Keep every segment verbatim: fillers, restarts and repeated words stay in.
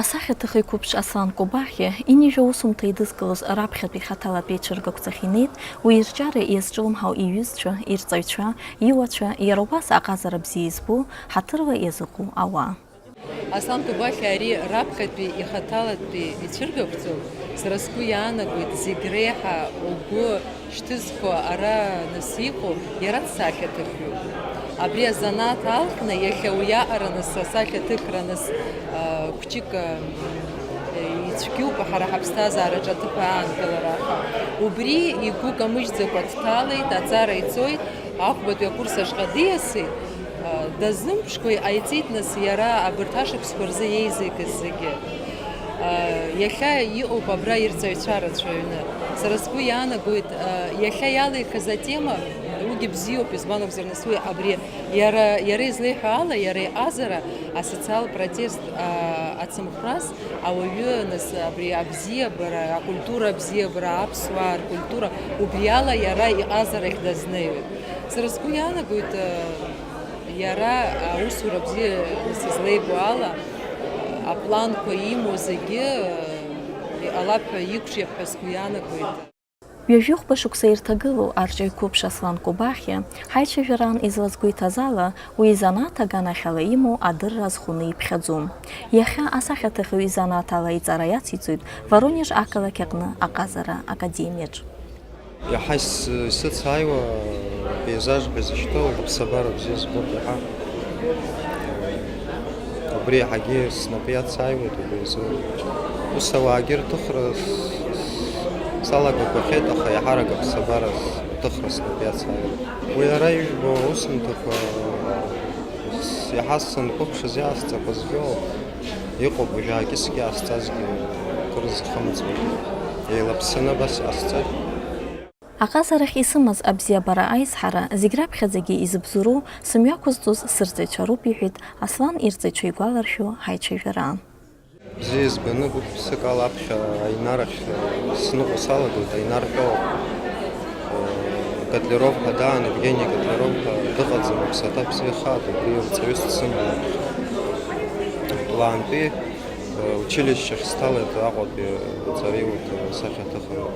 Асахьаҭыхҩы қәыԥш Аслан Кобахьиа инижә аусумҭа идызкылоз раԥхьатәи хаҭалатәи ацәыргақәҵахь инеит, уи ирҿиара иазҿлымҳау иҩызцәа, ирҵаҩцәа, иуацәа, иара убас аҟазара бзиа избо, ҳаҭырла иазыҟоу ауаа. Аслан Кобахьиа ари раԥхьатәи ихаҭалатәи ицәыргақәҵоуп, сара сгәы иаанагоит, зегь реиҳа угәы шьҭызхуа ара нас иҟоу иара дсахьаҭыхҩуп. Абри азанааҭ алхны, иахьа уиаҟара нас асахьаҭыхра нас, а, хәҷык, а, ицәгьоуп ҳара ҳаԥсҭазаараҿы аҭыԥ аанкылара, аха убри игәы камыжьӡакәа дҭалеит, аҵара ицоит, ахәбатәи акурс ашҟа диасит, а, дазымԥшқәа иҟаиҵеит нас иара абарҭ ашықәсқәа рзы еизигаз зегьы. А, иахьа иҟоуп абра ирҵаҩцәа рацәаҩны. Сара сгәы иаанагоит, а, иахьа иалихыз атема, уигьы бзиоуп, избан акәзар, нас уи абри иара, иара излеиҳәо ала, иара иҟазара асоциал протест, а, ацымхәрас ауаҩы, нас абри абзиабара, акультура абзиабара, аԥсуаа ркультура, убриала иара иҟазарахь дазнеиуеит. Сара сгәы иаанагоит, а, иара аусура бзиа сызлеибо ала, апланқәа имоу зегьы, а, иҟалап ҳәа иқәҿиап ҳәа сгәы иаанагоит. Ҩажәихәба шықәса ирҭагылоу арҿиаҩ қәыԥш Аслан Кобахьиа ҳаицәажәараан излазгәеиҭаз ала, уи изанааҭ аганахьала имоу адырра азхәны иԥхьаӡом. Иахьа асахьаҭыхҩы изанааҭ ала иҵара иациҵоит Воронеж ақалақь аҟны аҟазара академиаҿ. Иаҳа ис-, исыцааиуа апеизаж ҳәа изышьҭоу аԥсабара бзиа збоит иаҳа. Убри иаҳагьы снапы иацааиуеит убри азы. Ус ауаагьы рҭыхра с-, с-, салагақәахьеит, аха иаҳарак аԥсабара рҭыхра снапы иацааиуеит. Уи ара ижәбо аусумҭақәа с-, иаҳа санқәыԥшыз иаасҵақәазгьы иҟоуп, уажәы аакьыскьа иаасҵазгьы кыр зхымыӡбогьы еилаԥсаны абас иаасҵоит. Аҟазарахь исымаз абзиабара аизҳара зегь раԥхьаӡагьы изыбзоуроу сымҩақәызҵоз сырҵаҩцәа роуп, иҳәеит Аслан ирҵаҩцәа игәаларшәо ҳаицәажәара. Бзиа избаны гәык-ԥсык ала аԥхьа аинарахь сныҟәо салагоит, аинар ҳәоуп. Котляров ҳәа даан, Евгени Котляров ҳәа дыҟаӡам, аԥсаҭа бзиахааит, убри рҵаҩыс дсыман аԥхьа. Тлаантәи училищехь сҭалеит Аҟәатәи аҵареиурҭа асахьаҭыхра.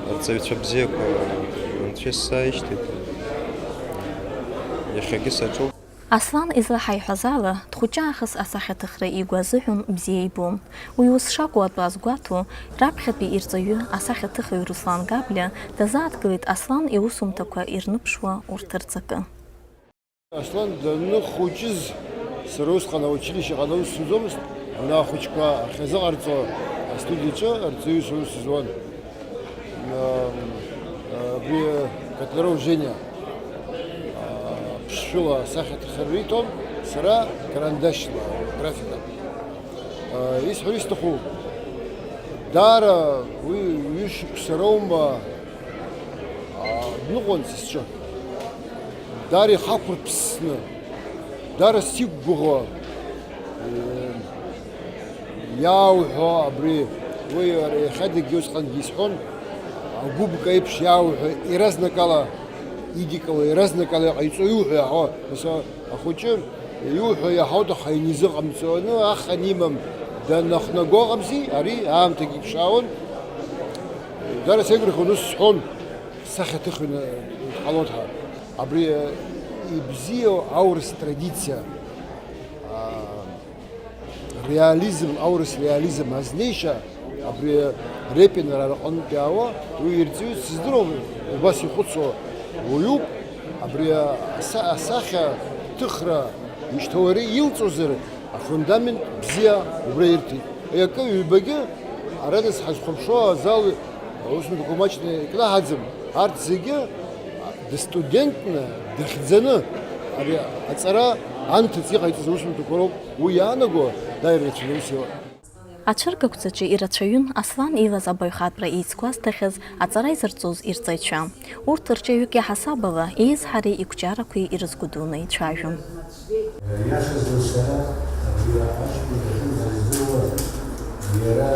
Арҵаҩцәа бзиақәа анцәа исзааишьҭит. Иахьагьы саҿуп. Аслан излаҳаиҳәаз ала, дхәыҷаахыс асахьаҭыхра игәы азыҳәон бзиа ибон. Уи ус шакәу атәы азгәаҭо, раԥхьатәи ирҵаҩы, асахьаҭыхҩы Руслан Габлиа дазааҭгылеит Аслан иусумҭақәа ирныԥшуа урҭ рҵакы. Аслан даныхәыҷыз, сара усҟан аучилишьеҟны аус зуӡомызт, ана ахәыҷқәа ахьазыҟарҵо астудиаҿы арҵаҩыс аус зуан. Ам, абри Котляров Жениа, а, ԥшшәыла асахьаҭыхра риҭон, сара карандашьла, графика. А, исҳәар исҭаху, даара уи ҩышықәса роума, а, дныҟәон сасцәа. Даара ихақәырԥсны, даара сиқәгәыӷуа, э, иаауҳәо абри, уи иара иахьадагьы усҟангьы исҳәон, агәыԥка еиԥш иаауҳәо, иаразнакала идикыло, иаразнакала иҟаиҵо иуҳәо иаҳауа, нас ахәыҷы иуҳәо иаҳауеит, аха инизыҟамҵо, ну, аха анимам, данахәнаго ыҟамзи, ари аамҭагьы иԥшаауан. Даара сеигәырӷьон, ус сҳәон, сахьаҭыхҩны дҟалоит ҳәа. Абри, э, ибзиоу аурыс традициа, а, реализм, аурыс реализм азнеишьа, абри Репин ара аҟынтә иаауа, уи ирҵаҩыс сыздыруам, убас ихәыцуа уаҩуп, абри аса-, асахьа ҭыхра ишьҭоу ари илҵозар, афундамент бзиа убра ирҭеит. Акы, ҩбагьы, ара нас ҳазхәаԥшуа азал аусумҭақәа маҷны икнаҳаӡам. Арҭ зегьы дыстудентны, дыхьӡаны, ари аҵара анҭыҵ иҟаиҵаз аусумҭақәа роуп. Уи иаанаго, дааир рацәаны аус иоуп. Ацәыргақәҵаҿы ирацәаҩын Аслан илаз абаҩхатәра еицгәазҭахьаз аҵара изырҵоз ирҵаҩцәа. Урҭ рҿы ҩык иаҳасаб ала, еизҳареи иқәҿиарақәеи ирызгәыдуны ицәажәон. Иашазы сара абри аҷкәын дахьынӡаздыруа, иара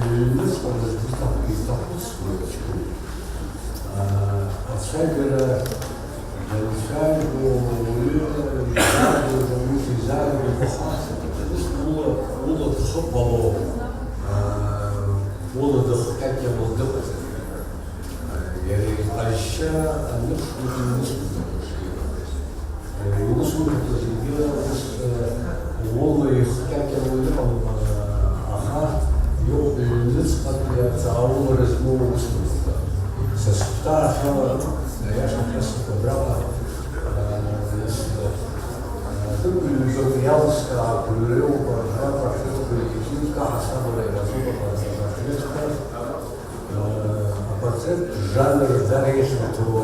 иҩныҵҟа дызҭаху, изҭаху сгәы иаҷкәын. Ацәажәара данцәажәо, уаҩы изааигәоу, уаҩы изааигәоу ахаҵа, дызқәыло, Ула дхыҟәало, аа, ула дыхҟьақьало дыҟаӡам. Иара иҟазшьа аныԥшуеит иусумҭақәа шиҟаз. Иусумҭақәа зегьы ус, ула ихҟьақьало иҟам, аха иҟоуп ҩныҵҟатәи аҵааулара змоу аусумҭақәа. Са сыхәҭаахьала, аиаша ҳәа сыхәабраҟа, аа, нас, аа, дықәыҩӡоуп, иалыскаақәа, иреиуоуп, абра апортретқәа иркьыԥхьуп, каҳасабала иразуп апортретқәа. Апатриот жанр даара ихьанҭоу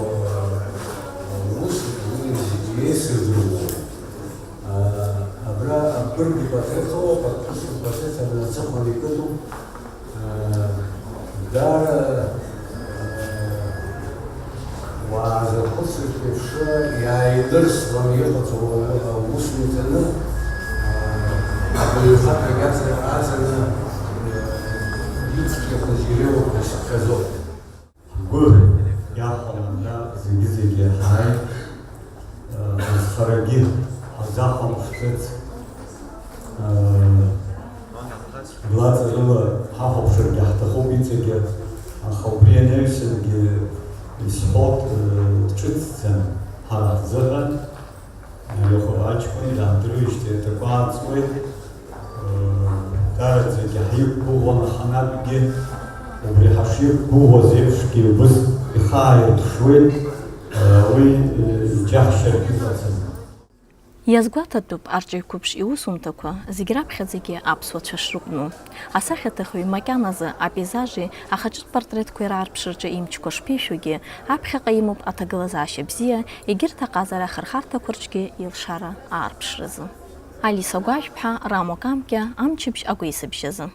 аус, уи зегьы еицырдыруа. Абра абырг ипатриот ыҟоуп, аԥҳәыс лпатриот ари аҵыхәан икыдуп. Даара уаазырхәыцыртә еиԥш, иааилырсуан иҟаҵоу аус миҭаны, абаҩхатәрагь аҵа-, аҵаны, ицқьақәаз иреиуақәаз ҳәазоуп. Ҳгәы иахәаны абра зегьы-зегьы ҳааит, азхарагьы ҳазахәамԥшӡац, блаҵарыла ҳахәаԥшыргьы ҳҭахуп иҵегьы, аха убри анаҩсангьы исҳәоит, ҿыцӡам ҳара ҳзыҳәан. Ари ахәыҷы аҷкәын даадыруеижьҭеи аҭакәа ааҵуеит. Даараӡагьы ҳиқәгәыӷуан аханатәгьы, убри ҳашиқәгәыӷуаз еиԥшгьы убыс ихы ааирԥшуеит, уи иџьаҳшьартә иҟаӡам. Иазгәаҭатәуп арҵаҩ қәыԥш иусумҭақәа зегь раԥхьаӡагьы аԥсуацәа шрыҟәну. Асахьаҭыхҩы макьаназы апейзажи ахаҿытә портретқәеи раарԥшраҿы имчқәа шԥишәогьы, аԥхьаҟа имоуп аҭагылазаашьа бзиа, егьырҭ аҟазара ахырхарҭақәа рҿгьы илшара аарԥшразы. Алиса Гәажәԥҳа, Рамо Камкьа, Амчыбжь агәеисыбжьазы.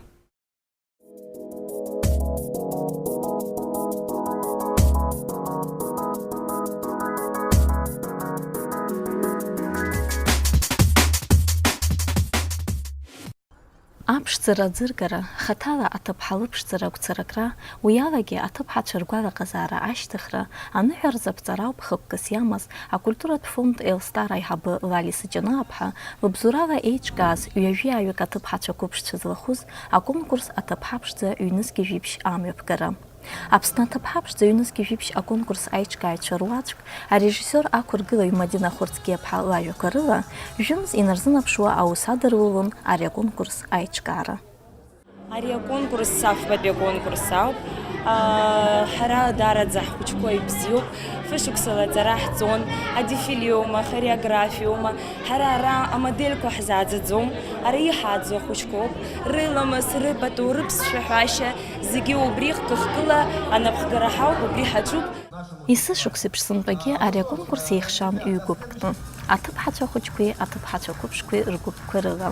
Аԥшӡара аӡыргара, хаҭала аҭыԥҳа лыԥшӡара агәцаракра, уи алагьы аҭыԥҳацәа ргәалаҟазаара ашьҭыхра, аныҳәа рзаԥҵара ауп хықәкыс иамаз акультуратә фонд Елстар аиҳабы Лали Сыҷанааԥҳа лыбзоурала еиҿкааз ҩажәи ааҩык аҭыԥҳацәа қәыԥшцәа злахәыз аконкурс аҭыԥҳа ԥшӡа ҩнызқьи жәибжь амҩаԥгара. Аԥсны аҭыԥҳа ԥшӡа ҩнызқьи жәибжь аконкурс аиҿкааҩцәа руаӡәк, арежиссиор ақәыргылаҩ Мадина Хәырцкиаԥҳа лажәақәа рыла, жәымз инарзынаԥшуа аус адырулон ари аконкурс аиҿкаара. Ари аконкурс афбатәи аконкурс ауп. Аа, ҳара даараӡа ҳхәыҷқәа ибзиоуп. Фышықәсала аҵара ҳҵон, адефилеума, хореографиоума, ҳара ара амодельқәа ҳзааӡаӡом, ара иҳааӡо ахәыҷқәоуп, рыламыс, рыпату, рыԥсшәаҳәашьа, зегьы убри хкы-хкыла анапхгара ҳауп, убри ҳаҿуп. Есышықәсеиԥш сынтәагьы ари аконкурс еихшан ҩ-гәыԥкны, аҭыԥҳацәа хәыҷқәеи аҭыԥҳацәа қәыԥшқәеи ргәыԥқәа рыла.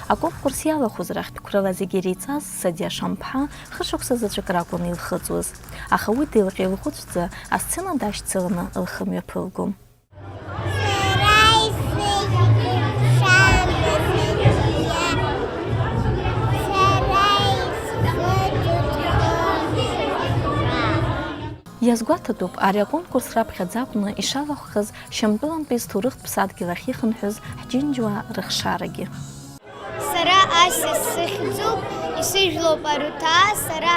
Аконкурс иалахәыз рахьтә қәрала зегьы иреиҵаз Садиа Шамԥҳа хышықәса заҵәык ракәын илхыҵуаз, аха уи деилҟьа-еилҟәыцәӡа асцена дашьцыланы лхы мҩаԥылгон. Сара исыхьӡуп Шамба Садиа. Сара исхыҵуеит хышықәса. Иазгәаҭатәуп, ари аконкурс раԥхьаӡа акәны ишалахәхаз Шьамтәылантәи зҭоурыхтә ԥсадгьыл ахь ихынҳәыз ҳџьынџьуаа рыхшарагьы. Сара Ася сыхьӡуп, исыжәлоуп Аруҭаа, сара,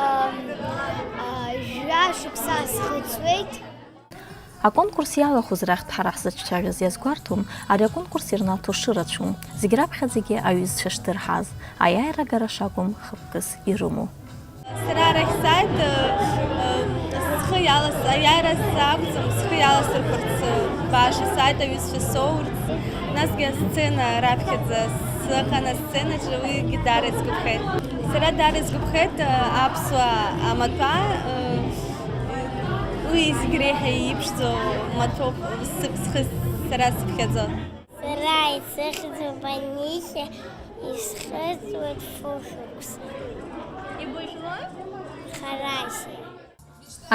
ам, а, жәа шықәса схыҵуеит. Аконкурс иалахәыз рахьтә ҳара ҳзыҿцәажәаз иазгәарҭон, ари аконкурс ирнаҭо шырацәоу, зегь раԥхьаӡагьы аҩызцәа шдырҳаз, аиааира агара шакәым хықәкыс ирымоу. Сара арахь сааит, э, э, схы иалас-, аиааира акәӡам, схы иаласырхәарц, э, баша сааит, аҩызцәа соурц, насгьы асцена раԥхьаӡа сыҟан, асценаҿы уигьы даара исгәаԥхеит. Сара даара исгәаԥхеит, э, аԥсуа амаҭәа, э, Уи зегь реиҳа иԥшӡоу маҭәоуп, сыԥсхы сара сыԥхьаӡо. Сара исыхьӡуп Анисиа, исхыҵуеит фышықәса. Ибыжәлои? Харасиа.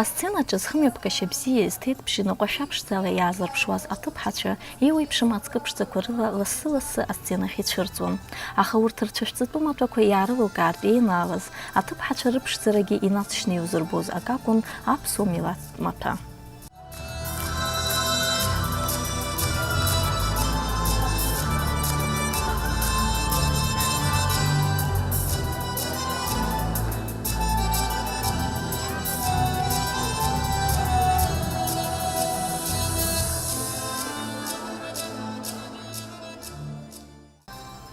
Асценаҿы зхымҩаԥгашьа бзиа иазҭеит ԥшьынҩажәа ԥшӡала иаазырԥшуаз аҭыԥҳацәа, еиуеиԥшым аҵкы ԥшӡақәа рыла лассы-лассы асценахь ицәырҵуан. Аха урҭ рцәышәҵатәы маҭәақәа иаарылукаартә еинаалаз, аҭыԥҳацәа рыԥшӡарагьы инацшьны иузырбоз акы акәын аԥсуа милаҭтә маҭәа.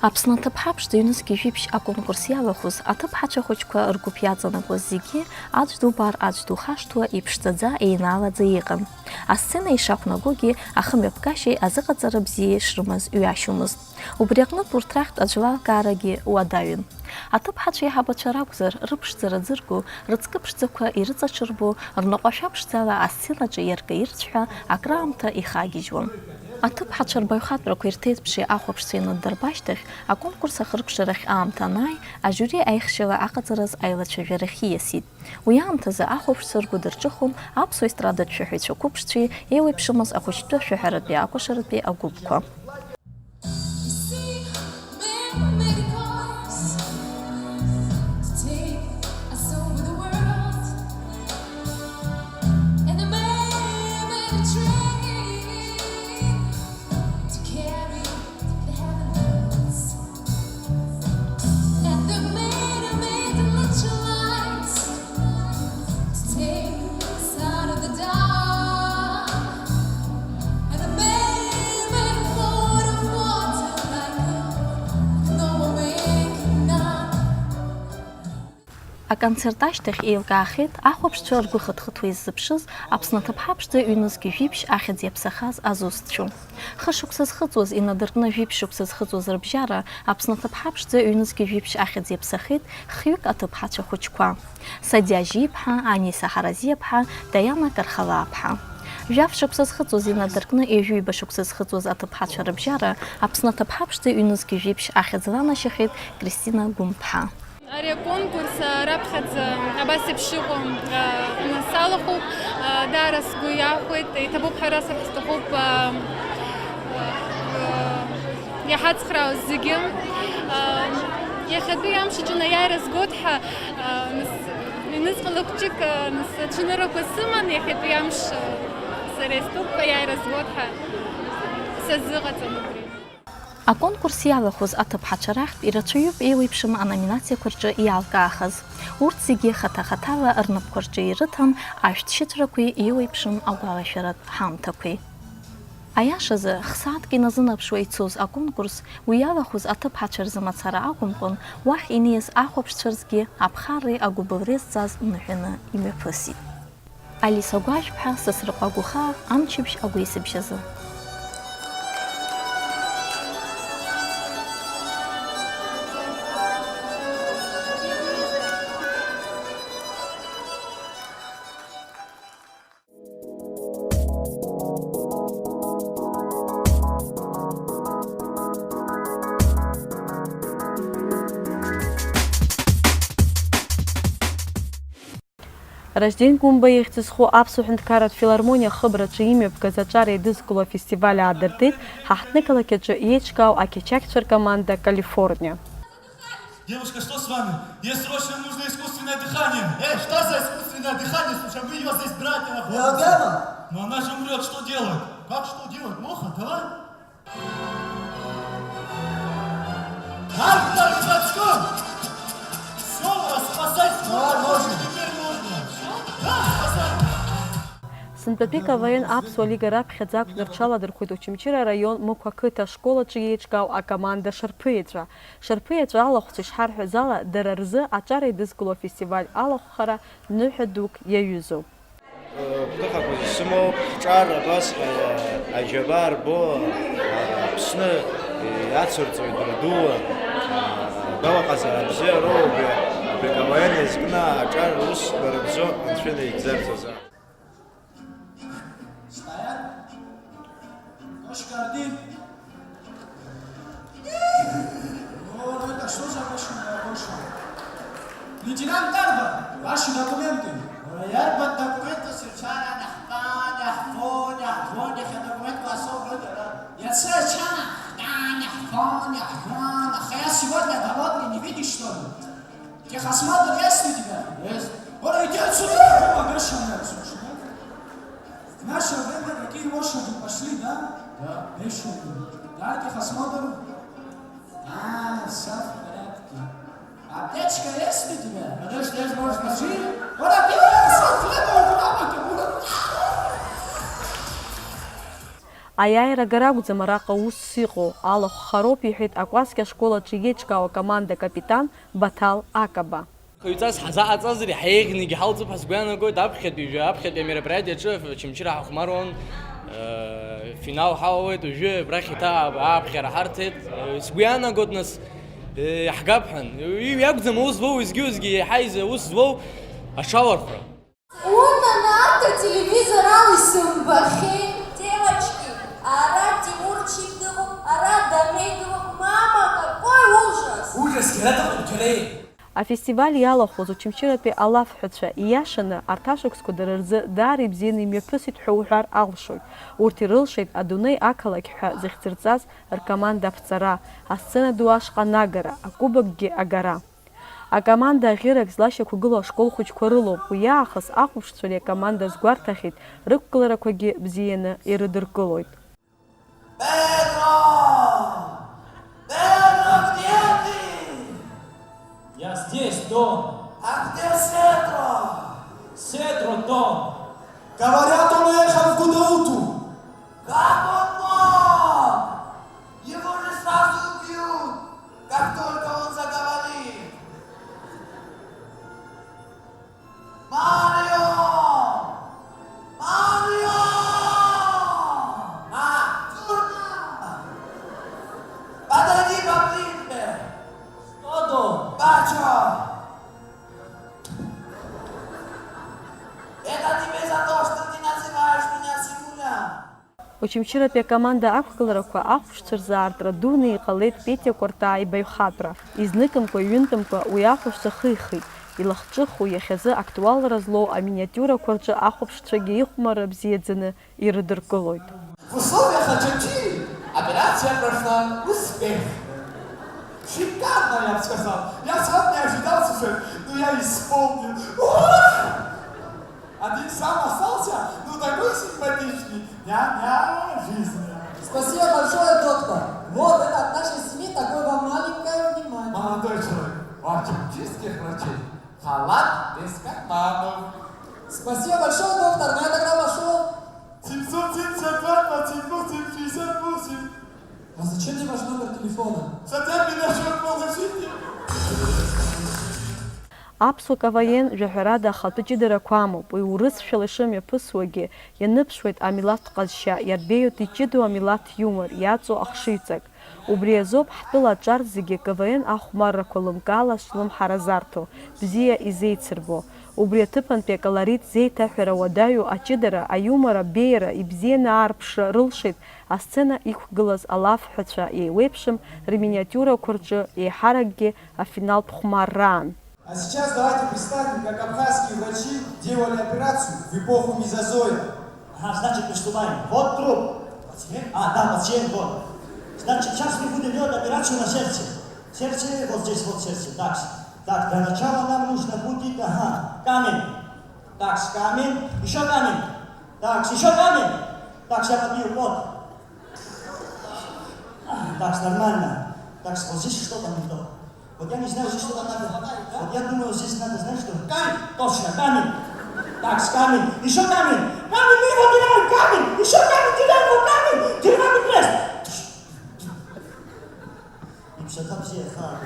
Аԥсны аҭыԥҳа ԥшӡа ҩнызқьи жәиԥшь аконкурс иалахәыз аҭыԥҳацәа хәыҷқәа ргәыԥ иаҵанакуаз зегьы аӡә дубар аӡә духашҭуа иԥшӡаӡа еинаалаӡа иҟан. Асцена ишақәнагогьы ахымҩаԥгашьеи азыҟаҵара бзиеи шрымаз ҩашьомызт. Убри аҟнытә урҭ рахьтә аӡә лалкаарагьы уадаҩын. Аҭыԥҳацәа еиҳабацәа ракәзар, рыԥшӡара ӡырго, рыҵкы ԥшӡақәа ирыҵаҽырбо, рныҟәашәа ԥшӡала асценаҿы иаркаирц ҳәа акраамҭа ихагьежьуан. Аҭыԥҳацәа рбаҩхатәрақәа ирҭеиҵбшеи ахәаԥшцәа инаддырба ашьҭахь, аконкурс ахыркәшарахь аамҭа анааи, ажиури аихшьала аҟаҵараз аилацәажәарахь ииасит. Уи аамҭазы ахәаԥшцәа ргәы дырҿыхон аԥсуа естрадатә шәаҳәаҩцәа қәыԥшцәеи еиуеиԥшымыз ахәыҷтәы ашәаҳәаратәи акәашаратәи агәыԥқәа. Аконцерт ашьҭахь еилкаахеит ахәаԥшцәа ргәы хыҭхыҭуа иззыԥшыз Аԥсны аҭыԥҳа ԥшӡа ҩнызқьи жәиԥшь ахьӡ иаԥсахаз азусҭцәа. Хышықәса зхыҵуаз инадыркны жәиԥшь шықәса зхыҵуаз рыбжьара Аԥсны аҭыԥҳа ԥшӡа ҩнызқьи жәиԥшь ахьӡ иаԥсахеит хҩык аҭыԥҳацәа хәыҷқәа. Садиа Жьиԥҳа, Аниса Ҳаразиаԥҳа, Даиана Кархалааԥҳа. Жәаф шықәса зхыҵуаз инадыркны ҩажәи ҩба шықәса зхыҵуаз аҭыԥҳацәа рыбжьара Аԥсны аҭыԥҳа ԥшӡа ҩнызқьи жәиԥшь ахьӡ ланашьахеит Кристина Гәымԥҳа. Ари аконкурс, а, раԥхьаӡа абас еиԥш иҟоу, а, салахәуп, а, даара сгәы иахәеит, иҭабуп ҳәа расҳәар сҭахуп, а, а, иҳацхраауаз зегьы. А, иахьатәи амш аҿы аиааира згоит ҳәа, а, нас, ҩныҵҟала хәҷык, а, нас, ацәаныррақәа сыман, иахьатәи амш, а, сара истәуп, аиааира згоит ҳәа сазыҟаҵан убри. Аконкурс иалахәыз аҭыԥҳацәа рахьтә ирацәаҩуп еиуеиԥшым аноминациақәа рҿы иалкаахаз. Урҭ зегьы хаҭа-хаҭала рнапқәа рҿы ирыҭан ашәҭшьыҵәрақәеи еиуеиԥшым агәалашәаратә ҳамҭақәеи. Аиашазы, х-сааҭк иназынаԥшуа ицоз аконкурс, уи иалахәыз аҭыԥҳацәа рзы мацара акәымкәан, уахь инеиз ахәаԥшцәа рзгьы аԥхарреи агәыбылреи зҵаз ныҳәаны имҩаԥысит. Алиса Гәажәԥҳа, Сасрыҟәа Гәыхаа, Амчыбжь агәеисыбжь азы. Ражден Гәымба ихьӡ зху Аԥсуа ҳәынҭқарратә филармониа ахыбраҿы имҩаԥгаз аҿар еидызкыло афестиваль аадыртит ҳаҳҭнықалақь аҿы иеиҿкаау ақьачақьцәа ркоманда Калифорниа. Девушка, что с вами? Ей срочно нужно искусственное дыхание. Эй, что за искусственное дыхание? Слушай, мы её здесь брать не находимся. Ну она же умрёт, что делать? Как что делать? Плохо? Давай. Всё, спасать можно. Теперь можно. Да, спасать. Сынтәатәи КВН Аԥсуа Лига раԥхьаӡа акәны рҽаладырхәит Очамчыра араион Мықә ақыҭа ашкол аҿы еиҿкаау акоманда Шарԥыеҵәа. Шарԥыеҵәа алахәцәа ишҳарҳәаз ала, дара рзы аҿар еидызкыло афестиваль алахәхара ныҳәа дук иаҩызоуп. Гәҭыхақәа зысымоу ҳҿар абас, а, аџьабаа рбо, а, Аԥсны иацырҵоит дара дууа, а, гәалаҟазаара бзиароуп, абри, абри КВН иазкны аҿар ус нарыгӡо Анцәа инаигӡарц азы. Стоять! Точка один. О, ну это что за машина рабочая? Лейтенант Дарба, ваши документы. Ой, Дарба, документы сейчас, нахпа, нахпо, нахпо, нахпо, документы особо, да. Я целый час, да, нахпо, нахпо, нахпо. Я сегодня голодный, не видишь, что ли? Техосмотр есть у тебя? Есть. Ой, иди отсюда, Дарба, дальше, слушай, да? В наше время такие лошади пошли, да? Да. Бешеные. Дайте посмотрим. А, всё в порядке. Аптечка есть у тебя? Конечно, есть, можешь пошли. Вот так, э, всё, следует, куда мы-то будем? Аиааира агара акәӡам араҟа усс иҟоу, алахә хароуп, иҳәеит акәасқьа ашкол аҿы иеиҿкаау акоманда акапитан Баҭал Акаба. Хҩҵас ҳазаҟаҵазар, иаҳа еиӷьны ҳалҵып ҳәа сгәы иаанагоит, аԥхьатәи жәа-, аԥхьатәи амероприатиаҿы Очамчыра ҳахәмаруан, э, финал ҳалалеит, уажәы абрахь еиҭа ааԥхьара ҳарҭеит. Э, сгәы иаанагоит, нас, э, иаҳгап ҳәа. Уи иакәӡам аус злоу, уеизгьы-уеизгьы еиҳа изы-, аус злоу аҽалархәра. Унана, арҭ ателевизор ала исымбахьеит. Девочки, ара Тимурчик дыҟоуп, ара Дамеи дыҟоуп. Мама, какой ужас! Ужас, џьара дыҟоуп, џьара. Афестиваль иалахәыз Очамчыратәи алафҳәацәа, ииашаны, арҭ ашықәсқәа дара рзы даара ибзианы имҩаԥысит ҳәа уҳәар алшоит. Урҭ ирылшеит адунеи ақалақь ҳәа зыхьӡырҵаз ркоманда аԥҵара, асцена ду ашҟа анагара, акубокгьы агара. Акоманда аӷьырак злашьақәгылоу ашкол хәыҷқәа рылоуп, уи аахыс ахәаԥшцәа ари акоманда азгәарҭахьеит, рықәгыларақәагьы бзианы ирыдыркылоит. Педро! Педро, где ты? Я здесь, Дон. А где Седро? Седро, Дон. Говорят, он уехал в Гудауту. Как он мог? Его же сразу убьют, как только он заговорит. Марио! Марио! А, Тюрка! Подойди поближе! Что тут? Бачо! Это тебе за то, что ты называешь меня симулянт! Очамчыратәи акоманда ақәгыларақәа ахәаԥшцәа рзы аартра дуны иҟалеит Петиа Кәарҭаа ибаҩхатәра. Изныкымкәа, ҩынтәымкәа уи ахәаԥшцәа хихит. Илахҿыху, иахьазы актуалра злоу аминиатиурақәа рҿы ахәаԥшцәагьы ихәмарра бзиаӡаны ирыдыркылоит. В условиях Очамчири операция прошла успешно. Шикарно, я бы сказал. Я сам не ожидал, слушай, но я исполнил. Ура! Один сам остался, ну такой симпатичный. Ня-ня, жизнь. Спасибо большое, доктор. Вот, это от нашей семьи такое вам маленькое внимание. Молодой человек, у очамчирских врачей халат без карманов. Спасибо большое, доктор, но я тогда пошёл. Семьсот семьдесят два, двадцать восемь, шестьдесят восемь. А зачем мне ваш номер телефона? Хотя бы на счёт положите. Аԥсуа КВН жәаҳәарада ахатәы ҷыдарақәа амоуп, уи урысшәала ишымҩаԥысуагьы ианыԥшуеит амилаҭтә ҟазшьа, иарбеиоит иҷыдоу амилаҭ иумор, иаҵоу ахшыҩҵак. Убри азоуп ҳтәыла аҿар зегьы КВН ахәмаррақәа лымкаала зҿлымҳара зарҭо, бзиа изеицырбо. Убри аҭыԥантәи аколорит зеиҭаҳәара уадаҩу аҷыдара, аиумор, абеиара, ибзианы аарԥшра рылшеит асцена иқәгылаз алафҳәацәа, еиуеиԥшым рминиатиурақәа рҿы еиҳаракгьы афиналтә хәмарраан. А сейчас давайте представим, как абхазские врачи делали операцию в эпоху мезозоя. Ага, значит, приступаем. Вот труп. Пациент? А, да, пациент, вот. Значит, сейчас мы будем делать операцию на сердце. Сердце, вот здесь, вот сердце. Так, так, для начала нам нужно будет, ага, камень. Так, камень, еще камень. Так, еще камень. Так, я подбил, вот. Так, нормально. Так, вот здесь что-то не то. Вот я не знаю, здесь что-то надо. Вот я думаю, здесь надо, знаешь что? Камень! Точно, камень! Так, камень! Еще камень! Камень, мы его теряем! Камень! Еще камень теряем! Вот камень! Деревянный крест! И все там все, ха.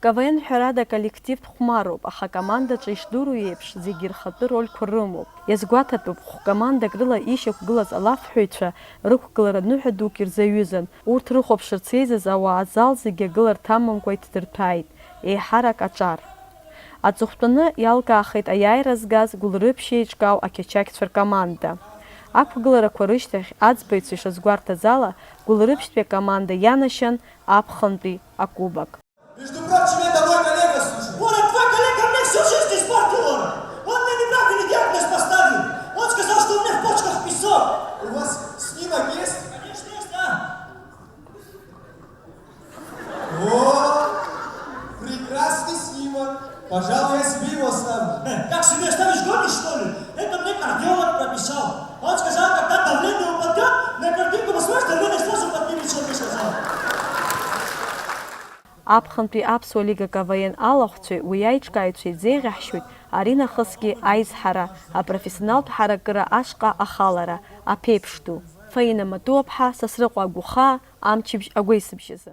КВН ҳәарада аколлективтә хәмароуп, аха акомандаҿы ишдыру еиԥш, зегьы рхатәы рольқәа рымоуп. Иазгәаҭатәуп, хә-командак рыла ишьақәгылаз алафҳәаҩцәа рықәгылара ныҳәа дук ирзаҩызан, урҭ рыхәаԥшырц еизаз ауаа азал зегьы агыларҭа амамкәа иҭдырҭәааит, еиҳарак аҿар. Аҵыхәтәаны иалкаахеит аиааира згаз Гәылрыԥшь еиҿкаау ақьачақьцәа ркоманда. Ақәгыларақәа рышьҭахь, аӡбаҩцәа ишазгәарҭаз ала, Гәылрыԥшьтәи акоманда ианашьан аԥхынтәи акубок. Между прочим, это мой коллега, слушай. Боря, твой коллега мне всю жизнь испортил, Боря. Он мне неправильный диагноз поставил. Он сказал, что у меня в почках песок. У вас снимок есть? Конечно, есть, да. О, прекрасный снимок. Пожалуй, я себе его оставлю. Э, как себе оставишь, гонишь, что ли? Это мне кардиолог прописал. Он сказал, когда давление упадёт, на картинку посмотришь, давление сразу поднимется, он мне сказал. Аԥхынтәи аԥсуа лига КВН алахәцәеи уи аиҿкааҩцәеи зеиӷьаҳшьоит аринахысгьы аизҳара, апрофессионалтә ҳаракыра ашҟа ахалара, аԥеиԥш ду. Фаина Матуаԥҳа, Сасрыҟәа Агәыхаа, амчыбжь агәеисыбжьазы.